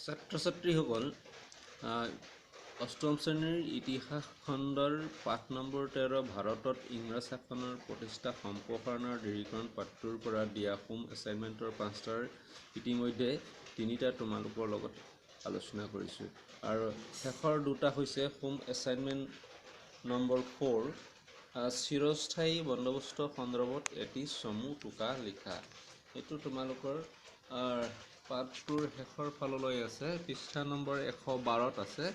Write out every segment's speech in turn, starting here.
ছাত্ৰ ছাত্ৰীসকল, অষ্টম শ্ৰেণীৰ ইতিহাস খণ্ডৰ পাঠ নম্বৰ 13, ভাৰতত ইংৰাজ শাসনৰ প্ৰতিষ্ঠা, সম্প্ৰসাৰণ আৰু দৃঢ়ীকৰণ পাঠটোৰ পৰা দিয়া হোম এছাইনমেণ্টৰ 5টাৰ ইতিমধ্যে 3টা তোমালোকৰ লগত আলোচনা কৰিছোঁ আৰু শেষৰ 2টা হৈছে হোম এছাইনমেণ্ট নম্বৰ 4, চিৰস্থায়ী বন্দোবস্ত সন্দৰ্ভত এটি চমু টোকা লিখা। এইটো তোমালোকৰ পাঠটোৰ শেষৰ ফাললৈ আছে, পৃষ্ঠা নম্বৰ 112ত আছে।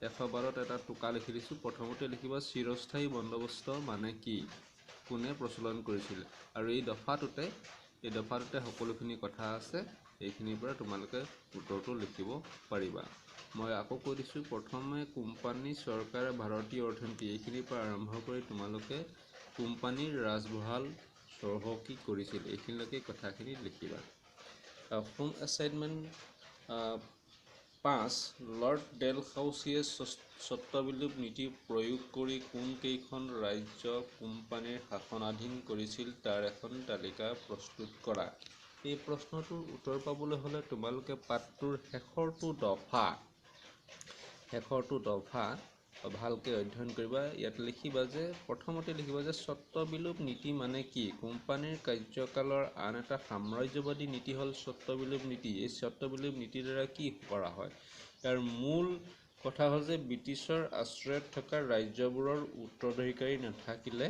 112ত এটা টোকা লিখি দিছোঁ। প্ৰথমতে লিখিবা চিৰস্থায়ী বন্দোবস্ত মানে কি, কোনে প্ৰচলন কৰিছিল, আৰু এই দফাটোতে সকলোখিনি কথা আছে। এইখিনিৰ পৰা তোমালোকে উত্তৰটো লিখিব পাৰিবা। মই আকৌ কৈ দিছোঁ, প্ৰথমে কোম্পানী চৰকাৰে ভাৰতীয় অৰ্থনীতি, এইখিনিৰ পৰা আৰম্ভ কৰি তোমালোকে কোম্পানীৰ ৰাজভঁৰাল চহকী কৰিছিল, এইখিনিলৈকে কথাখিনি লিখিবা। হোম এছাইনমেণ্ট 5, লৰ্ড ডেলহাউছিয়ে স্বত্ববিলোপ নীতি প্ৰয়োগ কৰি কোনকেইখন ৰাজ্য কোম্পানীৰ শাসনাধীন কৰিছিল তাৰ এখন তালিকা প্ৰস্তুত কৰা। এই প্ৰশ্নটোৰ উত্তৰ পাবলৈ হ'লে তোমালোকে পাঠটোৰ শেষৰটো দফা ভালকৈ অধ্যয়ন কৰিবা। ইয়াত লিখিবা যে, প্ৰথমতে লিখিবা যে স্বত্ববিলোপ নীতি মানে কি। কোম্পানীৰ কাৰ্যকালৰ আন এটা সাম্ৰাজ্যবাদী নীতি হ'ল স্বত্ববিলোপ নীতি। এই স্বত্ববিলোপ নীতিৰ দ্বাৰা কি কৰা হয়? ইয়াৰ মূল কথা হ'ল যে ব্ৰিটিছৰ আশ্ৰয়ত থকা ৰাজ্যবোৰৰ উত্তৰাধিকাৰী নাথাকিলে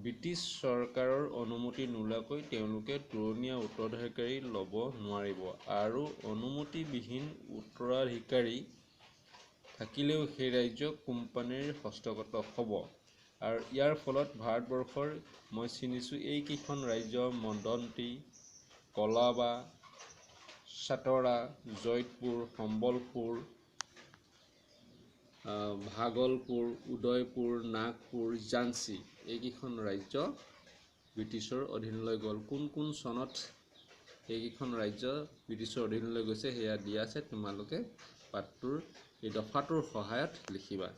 ব্ৰিটিছ চৰকাৰৰ অনুমতি নোলোৱাকৈ তেওঁলোকে তোলনীয়া উত্তৰাধিকাৰী ল'ব নোৱাৰিব, আৰু অনুমতিবিহীন উত্তৰাধিকাৰী থাকিলেও সেই ৰাজ্য কোম্পানীৰ হস্তগত হ'ব। আৰু ইয়াৰ ফলত ভাৰতবৰ্ষৰ মই চিনিছোঁ এইকেইখন ৰাজ্য মদন্তী, কলাবা, চাতৰা, জয়পুৰ, সম্বলপুৰ, ভাগলপুৰ, উদয়পুৰ, নাগপুৰ, ঝান্সী, এইকেইখন ৰাজ্য ব্ৰিটিছৰ অধীনলৈ গ'ল। কোন কোন চনত এইকেইখন ৰাজ্য ব্ৰিটিছৰ অধীনলৈ গৈছে সেয়া দিয়া আছে, তোমালোকে পাঠটোৰ এই দফাটোৰ সহায়ত লিখিবা।